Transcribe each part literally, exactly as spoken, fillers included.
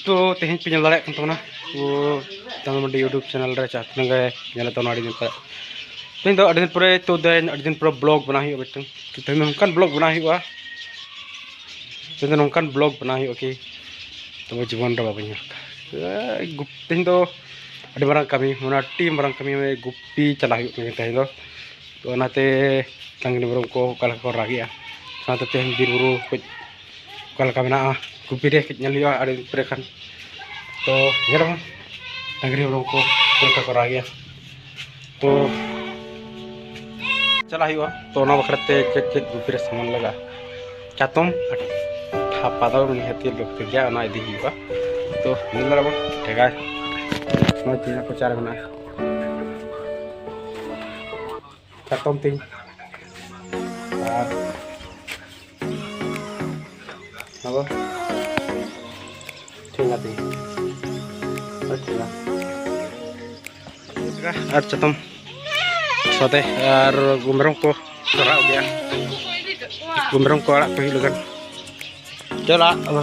ᱛᱚ ᱛᱮᱦᱮᱧ ᱯᱮ ᱧᱮᱞ ᱫᱟᱲᱮᱭᱟᱜ ᱠᱟᱱ ᱛᱟᱵᱚᱱᱟ, ᱛᱚ ᱪᱟᱸᱫᱚ ᱢᱟᱹᱨᱰᱤ YouTube channel ᱨᱮ ᱡᱟᱦᱟᱸ ᱛᱤᱱᱟᱹᱜ ᱜᱮ ᱧᱮᱞᱮᱫ ᱛᱟᱵᱚᱱᱟ ᱟᱹᱰᱤ ᱫᱤᱱ ᱯᱚᱨᱮ᱾ ᱛᱮᱦᱮᱧ ᱫᱚ ᱟᱹᱰᱤ ᱫᱤᱱ ᱯᱚᱨᱮ, ᱛᱚ ᱛᱮᱦᱮᱧ ᱟᱹᱰᱤ ᱫᱤᱱ ᱯᱚᱨᱮ vlog ᱵᱮᱱᱟᱣ ᱦᱩᱭᱩᱜᱼᱟ ᱢᱤᱫᱴᱟᱝ᱾ ᱛᱚ ᱛᱮᱦᱮᱧ ᱫᱚ ᱱᱚᱝᱠᱟᱱ vlog ᱵᱮᱱᱟᱣ ᱦᱩᱭᱩᱜᱼᱟ, ᱛᱮᱦᱮᱧ ᱫᱚ ᱱᱚᱝᱠᱟᱱ vlog ᱵᱮᱱᱟᱣ ᱦᱩᱭᱩᱜᱼᱟ ᱠᱤ ᱛᱚᱵᱮ ᱡᱤᱵᱚᱱ ᱨᱮ ᱵᱟᱵᱚᱱ ᱧᱮᱞ ᱠᱟᱜᱼᱟ᱾ ᱮ, ᱜᱩᱯ-, ᱛᱮᱦᱮᱧ ᱫᱚ ᱟᱹᱰᱤ ᱢᱟᱨᱟᱝ ᱠᱟᱹᱢᱤ, ᱢᱟᱱᱮ ᱟᱹᱰᱤ ᱢᱟᱨᱟᱝ ᱠᱟᱹᱢᱤ, ᱢᱟᱱᱮ ᱜᱩᱯᱤ ᱪᱟᱞᱟᱜ ᱦᱩᱭᱩᱜ ᱠᱟᱱᱟ ᱛᱮᱦᱮᱧ ᱫᱚ᱾ ᱛᱚ ᱚᱱᱟᱛᱮ ᱰᱟᱝᱨᱤ ᱢᱮᱨᱚᱢ ᱠᱚ ᱚᱠᱟ ᱞᱮᱠᱟ ᱠᱚ ᱨᱟᱜᱮᱜᱼᱟ, ᱚᱱᱟᱛᱮ ᱛᱮᱦᱮᱧ ᱵᱤᱨ ᱵᱩᱨᱩ ᱠᱟᱹᱡ ᱚᱠᱟ ᱞᱮᱠᱟ ᱢᱮᱱᱟᱜᱼᱟ, ᱜᱩᱯᱤ ᱨᱮ ᱠᱟᱹᱡ ᱧᱮᱞ ᱦᱩᱭᱩᱜᱼᱟ ᱟᱹᱰᱤ ᱫᱤᱱ ᱯᱚᱨᱮ ᱠᱷᱟᱱ᱾ ᱛᱚ ᱧᱮᱞ ᱟᱵᱚᱱ ᱰᱟᱝᱨᱤ ᱢᱮᱨᱚᱢ ᱠᱚ ᱚᱠᱟ ᱞᱮᱠᱟ ᱠᱚ ᱨᱟᱜᱮᱜᱼᱟ᱾ ᱛᱚ ᱪᱟᱞᱟᱜ ᱦᱩᱭᱩᱜᱼᱟ᱾ ᱛᱚ ᱚᱱᱟ ᱵᱟᱠᱷᱨᱟ ᱛᱮ ᱪᱮᱫ ᱪᱮᱫ ᱜᱩᱯᱤ ᱨᱮ ᱥᱟᱢᱟᱱ ᱞᱟᱜᱟᱜᱼᱟ, ᱪᱟᱛᱚᱢ ᱟᱨ ᱴᱷᱟᱯᱟ ᱫᱚ ᱱᱤᱦᱟᱹᱛᱤ ᱞᱟᱹᱠᱛᱤ ᱜᱮᱭᱟ, ᱚᱱᱟ ᱤᱫᱤ ᱦᱩᱭᱩᱜᱼᱟ᱾ ᱛᱚ ᱧᱮᱞ ᱫᱟᱲᱮᱭᱟᱜ ᱵᱚᱱ ᱴᱷᱮᱸᱜᱟ ᱱᱚᱜᱼᱚᱭ ᱛᱤᱱᱟᱹᱜ ᱠᱚᱪᱟ ᱨᱮ ᱢᱮᱱᱟᱜᱼᱟ, ᱪᱟᱛᱚᱢ ᱛᱤᱧ ᱟᱨ ᱟᱵᱚ ᱴᱷᱮᱸᱜᱟ ᱛᱤᱧ ᱟᱨ ᱴᱷᱮᱸᱜᱟ ᱟᱨ ᱪᱟᱛᱚᱢ ᱥᱟᱶᱛᱮ ᱟᱨ ᱢᱮᱨᱚᱢ ᱠᱚ ᱪᱚᱨᱟᱣ ᱜᱮᱭᱟ᱾ ᱢᱮᱨᱚᱢ ᱠᱚ ᱟᱲᱟᱜ ᱠᱚ ᱦᱩᱭᱩᱜ ᱞᱟᱹᱜᱤᱫ ᱪᱟᱞᱟᱜ ᱟᱵᱚ᱾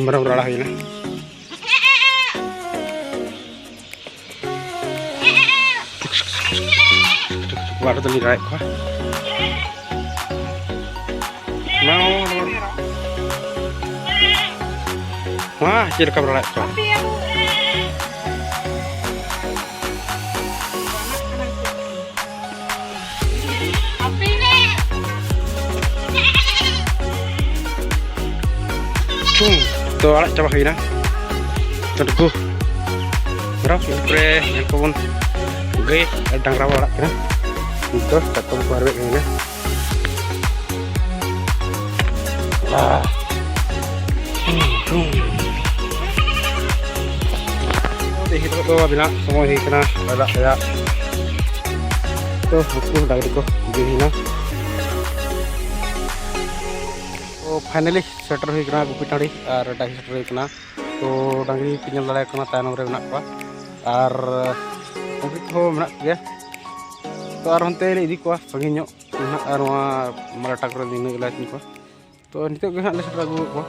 ᱢᱮᱨᱚᱢ ᱨᱟᱲᱟ ᱦᱩᱭᱱᱟ᱾ ᱵᱟᱨ ᱫᱚᱞᱤᱧ ᱨᱟᱲᱟᱭᱮᱫ ᱠᱚᱣᱟ᱾ ᱢᱟ, ᱢᱟ, ᱢᱟ, ᱢᱟ᱾ ᱢᱟ, ᱪᱮᱫ ᱞᱮᱠᱟᱢ ᱨᱟᱲᱟᱭᱮᱫ ᱠᱚᱣᱟ? ᱪᱷᱩᱝ ᱛᱚ ᱟᱲᱟᱜ ᱪᱟᱵᱟ ᱦᱩᱭᱱᱟ᱾ ᱛᱚ ᱱᱩᱠᱩ ᱢᱮᱨᱚᱢ ᱯᱚᱨᱮ ᱧᱮᱞ ᱠᱚᱵᱚᱱ ᱜᱟᱹᱭ ᱟᱨ ᱰᱟᱝᱨᱟ ᱵᱚᱱ ᱟᱲᱟᱜ ᱠᱤᱱᱟ᱾ ᱱᱤᱛ ᱫᱚ ᱪᱟᱛᱚᱢ ᱠᱚ ᱟᱨᱵᱮᱫ ᱦᱩᱭᱱᱟ᱾ ᱟᱦ᱾ ᱪᱷᱩᱝ, ᱪᱷᱩᱝ᱾ ᱛᱮᱦᱮᱧ ᱫᱚ ᱟᱵᱤᱱᱟᱜ ᱥᱚᱢᱚᱭ ᱦᱩᱭ ᱠᱟᱱᱟ ᱨᱟᱜ ᱨᱮᱭᱟᱜ᱾ ᱛᱚ ᱱᱩᱠᱩ ᱰᱟᱝᱨᱤ ᱠᱚ ᱤᱫᱤ ᱦᱩᱭᱱᱟ᱾ ᱛᱚ finally ᱥᱮᱴᱮᱨ ᱦᱩᱭ ᱠᱟᱱᱟ ᱜᱩᱯᱤ ᱴᱟᱺᱰᱤ ᱟᱨ ᱰᱟᱹᱦᱤ ᱥᱮᱴᱮᱨ ᱦᱩᱭ ᱠᱟᱱᱟ᱾ ᱛᱚ ᱰᱟᱝᱨᱤ ᱯᱮ ᱧᱮᱞ ᱫᱟᱲᱮᱭᱟᱠᱚ ᱠᱟᱱᱟ ᱛᱟᱭᱱᱚᱢ ᱨᱮ ᱢᱮᱱᱟᱜ ᱠᱚᱣᱟ ᱟᱨ ᱰᱟᱝᱨᱤ ᱠᱚᱦᱚᱸ ᱢᱮᱱᱟᱜ ᱠᱚᱜᱮᱭᱟ᱾ ᱛᱚ ᱟᱨ ᱦᱟᱱᱛᱮ ᱞᱮ ᱤᱫᱤ ᱠᱚᱣᱟ ᱥᱟᱺᱜᱤᱧ ᱧᱚᱜ᱾ ᱱᱟᱦᱟᱜ ᱟᱨ ᱱᱚᱣᱟ ᱢᱟᱨᱟᱴᱟ ᱠᱚᱨᱮ ᱫᱚ ᱤᱱᱟᱹᱜ ᱜᱮ ᱞᱟᱹᱭ ᱠᱚ᱾ ᱛᱚ ᱱᱤᱛᱚᱜ ᱜᱮ ᱦᱟᱸᱜ ᱞᱮ ᱥᱮᱴᱮᱨ ᱟᱹᱜᱩ ᱠᱟᱫ ᱠᱚᱣᱟ᱾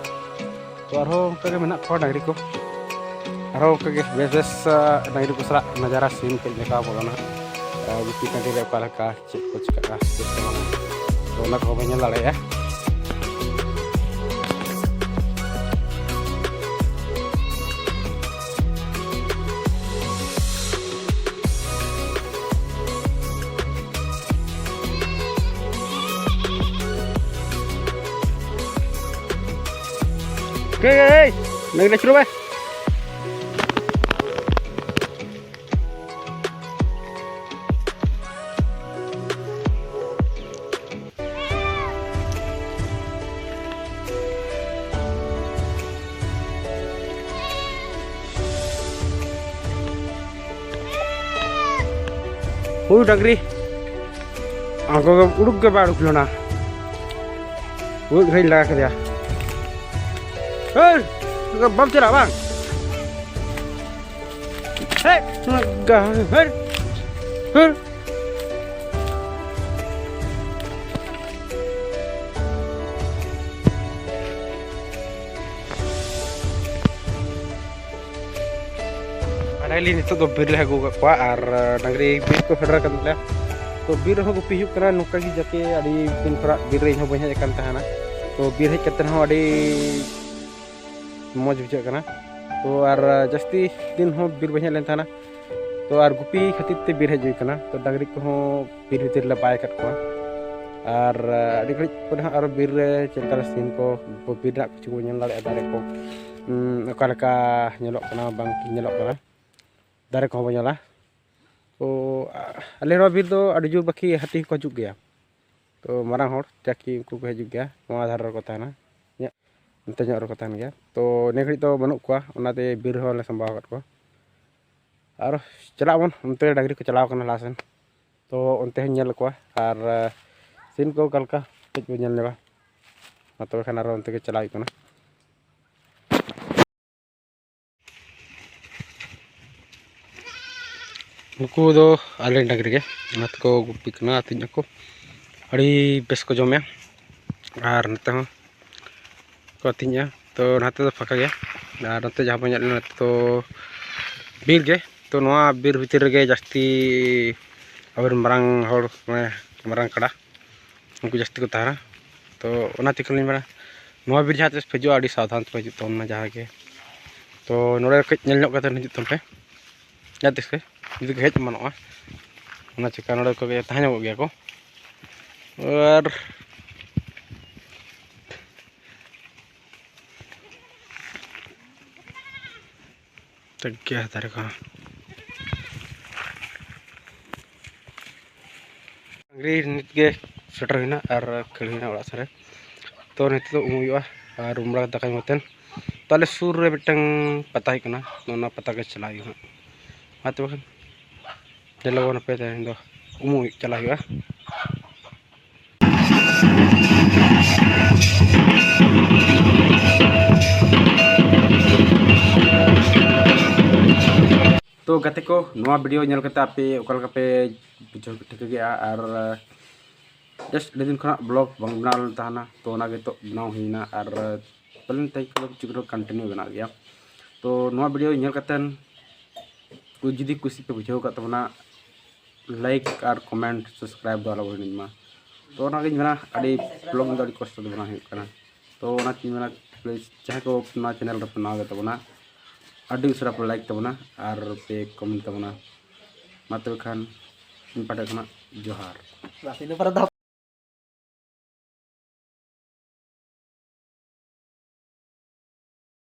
ᱛᱚ ᱟᱨᱦᱚᱸ ᱚᱱᱠᱟ ᱜᱮ ᱢᱮᱱᱟᱜ ᱠᱚᱣᱟ ᱰᱟᱝᱨᱤ ᱠᱚ, ᱟᱨᱦᱚᱸ ᱚᱱᱠᱟ ᱜᱮ ᱵᱮᱥ ᱵᱮᱥ, ᱟᱸ, ᱰᱟᱝᱨᱤ ᱠᱚ ᱥᱟᱞᱟᱜ ᱱᱟᱡᱟᱨᱟ ᱥᱤᱱ ᱠᱟᱹᱡ ᱫᱮᱠᱷᱟᱣ ᱟᱵᱚᱱ ᱠᱟᱱᱟ᱾ ᱟᱸ, ᱜᱩᱯᱤ ᱴᱟᱺᱰᱤ ᱨᱮ ᱚᱠᱟ ᱞᱮᱠᱟ ᱪᱮᱫ ᱠᱚ ᱪᱤᱠᱟᱹᱜᱼᱟ, ᱪᱮᱫ ᱠᱚ ᱵᱟᱝᱟ, ᱛᱚ ᱚᱱᱟ ᱠᱚᱦᱚᱸ ᱵᱚᱱ ᱧᱮᱞ ᱫᱟᱲᱮᱭᱟᱜᱼᱟ᱾ ᱮᱭ, ᱮᱭ, ᱮᱭ, ᱰᱟᱝᱨᱤ ᱟᱹᱪᱩᱨᱚᱜ ᱢᱮ᱾ ᱦᱩᱭ ᱰᱟᱝᱨᱤ, ᱟᱬᱜᱚ ᱜᱮ ᱩᱰᱩᱠ ᱜᱮ ᱵᱟᱭ ᱩᱰᱩᱠ ᱞᱮᱱᱟ᱾ ᱩᱱᱟᱹᱜ ᱰᱷᱮᱨᱤᱧ ᱞᱟᱜᱟ ᱠᱮᱫᱮᱭᱟ᱾ ᱦᱟᱹᱨ! ᱵᱟᱢ ᱪᱟᱞᱟᱜᱼᱟ ᱵᱟᱝ? ᱦᱮᱡ! ᱦᱟᱹᱨ! ᱦᱟᱹᱨ! Finally ᱱᱤᱛᱚᱜ ᱫᱚ ᱵᱤᱨ ᱞᱮ ᱟᱹᱜᱩ ᱟᱠᱟᱫ ᱠᱚᱣᱟ ᱟᱨ, ᱰᱟᱝᱨᱤ ᱵᱤᱨ ᱠᱚ ᱯᱷᱮᱰ ᱟᱠᱟᱱ ᱛᱟᱞᱮᱭᱟ᱾ ᱛᱚ ᱵᱤᱨ ᱨᱮᱦᱚᱸ ᱜᱩᱯᱤ ᱦᱩᱭᱩᱜ ᱠᱟᱱᱟ, ᱱᱚᱝᱠᱟ ᱜᱮ ᱡᱟᱠᱮ ᱟᱹᱰᱤ ᱫᱤᱱ ᱠᱷᱚᱱᱟᱜ ᱵᱤᱨ ᱨᱮ ᱤᱧ ᱦᱚᱸ ᱵᱟᱹᱧ ᱦᱮᱡ ᱟᱠᱟᱱ ᱛᱟᱦᱮᱱᱟ᱾ ᱛᱚ ᱵᱤᱨ ᱦᱮᱡ ᱠᱟᱛᱮ ᱦᱚᱸ ᱟᱹᱰᱤ ᱢᱚᱡᱽ ᱵᱩᱡᱷᱟᱹᱜ ᱠᱟᱱᱟ᱾ ᱛᱚ ᱟᱨ ᱡᱟᱹᱥᱛᱤ ᱫᱤᱱ ᱦᱚᱸ ᱵᱤᱨ ᱵᱟᱹᱧ ᱦᱮᱡ ᱞᱮᱱ ᱛᱟᱦᱮᱱᱟ᱾ ᱛᱚ ᱟᱨ ᱜᱩᱯᱤ ᱠᱷᱟᱹᱛᱤᱨ ᱛᱮ ᱵᱤᱨ ᱦᱮᱡ ᱦᱩᱭ ᱠᱟᱱᱟ᱾ ᱛᱚ ᱰᱟᱝᱨᱤ ᱠᱚᱦᱚᱸ ᱵᱤᱨ ᱵᱷᱤᱛᱤᱨ ᱨᱮᱞᱮ ᱵᱟᱭ ᱟᱠᱟᱫ ᱠᱚᱣᱟ᱾ ᱟᱨ ᱟᱹᱰᱤ ᱜᱷᱟᱹᱲᱤᱡ ᱯᱚᱨᱮ ᱦᱟᱸᱜ ᱟᱨᱚ ᱵᱤᱨ ᱨᱮ ᱪᱮᱫ ᱞᱮᱠᱟ ᱥᱤᱱ ᱠᱚ, ᱵᱤᱨ ᱨᱮᱱᱟᱜ ᱠᱤᱪᱷᱩ ᱵᱚᱱ ᱧᱮᱞ ᱫᱟᱲᱮᱭᱟᱜᱼᱟ, ᱫᱟᱨᱮ ᱠᱚ, ᱩᱸ, ᱚᱠᱟ ᱞᱮᱠᱟ ᱧᱮᱞᱚᱜ ᱠᱟᱱᱟ, ᱵᱟᱝ ᱧᱮᱞᱚᱜ ᱠᱟᱱᱟ, ᱫᱟᱨᱮ ᱠᱚᱦᱚᱸ ᱵᱚᱱ ᱧᱮᱞᱟ᱾ ᱛᱚ ᱟ-, ᱟᱞᱮ ᱱᱚᱣᱟ ᱵᱤᱨ ᱫᱚ ᱟᱹᱰᱤ ᱡᱳᱨ ᱵᱟᱹᱠᱤ ᱦᱟᱹᱛᱤ ᱦᱚᱸᱠᱚ ᱦᱤᱡᱩᱜ ᱜᱮᱭᱟ᱾ ᱛᱚ ᱢᱟᱨᱟᱝ ᱦᱚᱲ ᱪᱟᱹᱠᱤ ᱩᱱᱠᱩ ᱠᱚ ᱦᱤᱡᱩᱜ ᱜᱮᱭᱟ, ᱱᱚᱣᱟ ᱫᱷᱟᱨᱮ ᱨᱮᱠᱚ ᱛᱟᱦᱮᱱᱟ, ᱤᱧᱟᱹᱜ ᱚᱱᱛᱮ ᱧᱚᱜ ᱨᱮᱠᱚ ᱛᱟᱦᱮᱱ ᱜᱮᱭᱟ᱾ ᱛᱚ ᱱᱤᱭᱟᱹ ᱜᱷᱟᱹᱲᱤᱡ ᱫᱚ ᱵᱟᱹᱱᱩᱜ ᱠᱚᱣᱟ, ᱚᱱᱟᱛᱮ ᱵᱤᱨ ᱨᱮᱦᱚᱸ ᱞᱮ ᱥᱟᱢᱵᱟᱣ ᱟᱠᱟᱫ ᱠᱚᱣᱟ᱾ ᱟᱨ ᱪᱟᱞᱟᱜ ᱟᱵᱚᱱ, ᱚᱱᱛᱮ ᱰᱟᱝᱨᱤ ᱠᱚ ᱪᱟᱞᱟᱣ ᱠᱟᱱᱟ ᱞᱟᱦᱟ ᱥᱮᱱ, ᱛᱚ ᱚᱱᱛᱮ ᱦᱚᱸᱧ ᱧᱮᱞ ᱠᱚᱣᱟ᱾ ᱟᱨ ᱥᱤᱱ ᱠᱚ ᱚᱠᱟ ᱞᱮᱠᱟ ᱠᱟᱹᱡ ᱵᱚᱱ ᱧᱮᱞ ᱧᱚᱜᱟ, ᱢᱟ ᱛᱚᱵᱮ ᱠᱷᱟᱱ ᱟᱨᱚ ᱚᱱᱛᱮ ᱜᱮ ᱪᱟᱞᱟᱣ ᱦᱩᱭᱩᱜ ᱠᱟᱱᱟ᱾ ᱱᱩᱠᱩ ᱫᱚ ᱟᱞᱮ ᱰᱟᱝᱨᱤ ᱜᱮ, ᱚᱱᱟ ᱛᱮᱠᱚ ᱜᱩᱯᱤ ᱠᱟᱱᱟ, ᱟᱹᱛᱤᱧ ᱟᱠᱚ᱾ ᱟᱹᱰᱤ ᱵᱮᱥ ᱠᱚ ᱡᱚᱢᱮᱜᱼᱟ᱾ ᱟᱨ ᱱᱚᱛᱮ ᱦᱚᱸ ᱠᱚ ᱟᱹᱛᱤᱧᱮᱜᱼᱟ᱾ ᱛᱚ ᱱᱚᱛᱮ ᱫᱚ ᱯᱷᱟᱸᱠᱟ ᱜᱮᱭᱟ᱾ ᱟᱨ ᱱᱚᱛᱮ ᱡᱟᱦᱟᱸ ᱵᱚᱱ ᱧᱮᱞ ᱱᱚᱛᱮ ᱫᱚ ᱵᱤᱨ ᱜᱮ᱾ ᱛᱚ ᱱᱚᱣᱟ ᱵᱤᱨ ᱵᱷᱤᱛᱤᱨ ᱨᱮᱜᱮ ᱡᱟᱹᱥᱛᱤ ᱟᱵᱚᱨᱮᱱ ᱢᱟᱨᱟᱝ ᱦᱚᱲ, ᱢᱟᱱᱮ ᱢᱟᱨᱟᱝ ᱠᱟᱰᱟ, ᱩᱱᱠᱩ ᱡᱟᱹᱥᱛᱤ ᱠᱚ ᱛᱟᱦᱮᱱᱟ᱾ ᱛᱚ ᱚᱱᱟ ᱪᱤᱠᱟᱹ ᱞᱤᱧ ᱢᱮᱱᱟ, ᱱᱚᱣᱟ ᱵᱤᱨ ᱡᱟᱦᱟᱸ ᱛᱤᱥ ᱯᱮ ᱦᱤᱡᱩᱜᱼᱟ, ᱟᱹᱰᱤ ᱥᱟᱵᱫᱷᱟᱱ ᱛᱮᱯᱮ ᱦᱤᱡᱩᱜ ᱛᱟᱵᱚᱱᱟ ᱡᱟᱦᱟᱸ ᱜᱮ᱾ ᱛᱚ ᱱᱚᱰᱮ ᱠᱟᱹᱡ ᱧᱮᱞ ᱧᱚᱜ ᱠᱟᱛᱮ ᱦᱤᱡᱩᱜ ᱛᱟᱵᱚᱱ ᱯᱮ, ᱡᱟᱦᱟᱸ ᱛᱤᱥ ᱜᱮ ᱡᱩᱫᱤ ᱠᱚ ᱦᱮᱡ ᱮᱢᱟᱱᱚᱜᱼᱟ, ᱚᱱᱟ ᱪᱤᱠᱟ ᱱᱚᱰᱮ ᱠᱚ ᱛᱟᱦᱮᱸ ᱧᱚᱜᱚᱜ ᱜᱮᱭᱟ ᱠᱚ᱾ ᱟᱨ ᱴᱷᱤᱠ ᱜᱮᱭᱟ, ᱫᱟᱨᱮ ᱠᱚᱦᱚᱸ᱾ ᱰᱟᱹᱝᱨᱤ ᱱᱤᱛ ᱜᱮ ᱥᱮᱴᱮᱨ ᱦᱩᱭᱱᱟ ᱟᱨ ᱠᱷᱟᱹᱲ ᱦᱩᱭᱱᱟ ᱚᱲᱟᱜ ᱥᱮᱫ ᱨᱮ᱾ ᱛᱚ ᱱᱤᱛᱚᱜ ᱫᱚ ᱩᱢ ᱦᱩᱭᱩᱜᱼᱟ ᱟᱨ ᱩᱢ ᱵᱟᱲᱟ ᱠᱟᱛᱮ ᱫᱟᱠᱟ ᱡᱚᱢ ᱠᱟᱛᱮ, ᱛᱚ ᱟᱞᱮ ᱥᱩᱨ ᱨᱮ ᱢᱤᱫᱴᱟᱝ ᱯᱟᱛᱟ ᱦᱩᱭᱩᱜ ᱠᱟᱱᱟ, ᱚᱱᱟ ᱯᱟᱛᱟ ᱜᱮ ᱪᱟᱞᱟᱜ ᱦᱩᱭᱩᱜᱼᱟ ᱦᱟᱸᱜ᱾ ᱢᱟ ᱛᱚᱵᱮ ᱠᱷᱟᱱ ᱫᱮᱞᱟ ᱵᱚᱱ ᱦᱟᱯᱮ ᱛᱮᱦᱮᱧ ᱫᱚ ᱩᱢᱩᱜ ᱪᱟᱞᱟᱜ ᱦᱩᱭᱩᱜᱼᱟ᱾ ᱛᱚ ᱜᱟᱛᱮ ᱠᱚ, ᱱᱚᱣᱟ ᱵᱷᱤᱰᱤᱭᱳ ᱧᱮᱞ ᱠᱟᱛᱮ ᱟᱯᱮ ᱚᱠᱟ ᱞᱮᱠᱟ ᱯᱮ ᱵᱩᱡᱷᱟᱹᱣ ᱴᱷᱤᱠᱟᱹ ᱠᱮᱜᱼᱟ? ᱟᱨ ᱡᱟᱥᱴ ᱟᱹᱰᱤ ᱫᱤᱱ ᱠᱷᱚᱱᱟᱜ ᱵᱞᱚᱜ ᱵᱟᱝ ᱵᱮᱱᱟᱣ ᱞᱮᱱ ᱛᱟᱦᱮᱱᱟ, ᱛᱚ ᱚᱱᱟ ᱜᱮ ᱱᱤᱛᱚᱜ ᱵᱮᱱᱟᱣ ᱦᱩᱭᱱᱟ᱾ ᱟᱨ ᱯᱟᱞᱮᱱ ᱛᱮᱦᱮᱧ ᱠᱷᱚᱱ ᱫᱚ ᱠᱤᱪᱷᱩ ᱠᱤᱪᱷᱩ ᱠᱚᱱᱴᱤᱱᱤᱭᱩ ᱵᱮᱱᱟᱜ ᱜᱮᱭᱟ᱾ ᱛᱚ ᱱᱚᱣᱟ ᱵᱷᱤᱰᱤᱭᱳ ᱧᱮᱞ ᱠᱟᱛᱮᱱ ᱡᱩᱫᱤ ᱠᱩᱥᱤ ᱯᱮ ᱵᱩᱡᱷᱟᱹᱣ ᱟᱠᱟᱫ ᱛᱟᱵᱚᱱᱟ, ᱞᱟᱭᱤᱠ ᱟᱨ ᱠᱚᱢᱮᱱᱴ, ᱥᱟᱵᱥᱠᱨᱟᱭᱤᱵ ᱫᱚ ᱟᱞᱚ ᱵᱚᱱ ᱦᱤᱲᱤᱧ ᱢᱟ᱾ ᱛᱚ ᱚᱱᱟᱜᱤᱧ ᱢᱮᱱᱟ, ᱟᱹᱰᱤ ᱵᱞᱚᱜ ᱫᱚ ᱟᱹᱰᱤ ᱠᱚᱥᱴᱚ ᱛᱮ ᱵᱮᱱᱟᱣ ᱦᱩᱭᱩᱜ ᱠᱟᱱᱟ᱾ ᱛᱚ ᱚᱱᱟᱛᱤᱧ ᱢᱮᱱᱟ, ᱯᱞᱤᱡᱽ ᱡᱟᱦᱟᱸᱭ ᱠᱚ ᱱᱚᱣᱟ ᱪᱮᱱᱮᱞ ᱨᱮᱯᱮ ᱱᱟᱣᱟ ᱜᱮ ᱛᱟᱵᱚᱱᱟ, ᱟᱹᱰᱤ ᱩᱥᱟᱹᱨᱟ ᱯᱮ ᱞᱟᱭᱤᱠ ᱛᱟᱵᱚᱱᱟ ᱟᱨ ᱯᱮ ᱠᱚᱢᱮᱱᱴ ᱛᱟᱵᱚᱱᱟ᱾ ᱢᱟ ᱛᱚᱵᱮ ᱠᱷᱟᱱ ᱤᱧ ᱯᱟᱦᱴᱟ ᱠᱷᱚᱱᱟᱜ ᱡᱚᱦᱟᱨ᱾